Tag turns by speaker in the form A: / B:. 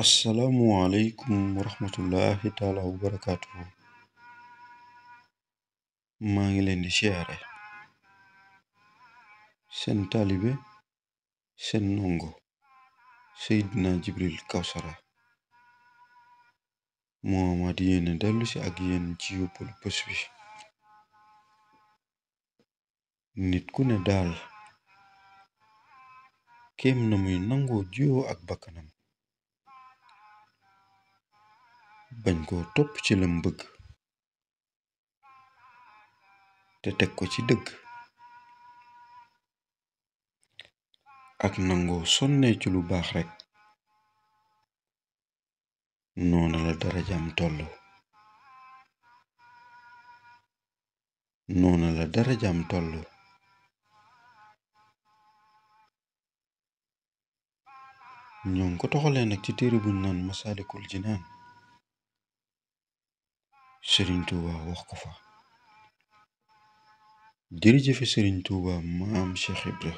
A: asalaamualeykum wa rahmatullahi taala wa barakaatuhu. maa ngi leen di siyaare seen taalibe seen ndongo Seydina Jibril Kawsara moo amaat yéene dellu si ak yéen ci yóbbalu bés bi. nit ku ne daal kéem na muy nangoo juyoo ak bakkanam bañ koo topp ci lam bëgg te teg ko ci dëgg ak nangoo sonne ci lu baax rekk. noona la darajaam toll ñoo ngi ko toxalee nag ci téere buñ naan Masaalikul Jinaan. Sëriñ Tuuba wax ko fa. jërëjëfe Sëriñ Tuuba maam Cheikh Ibra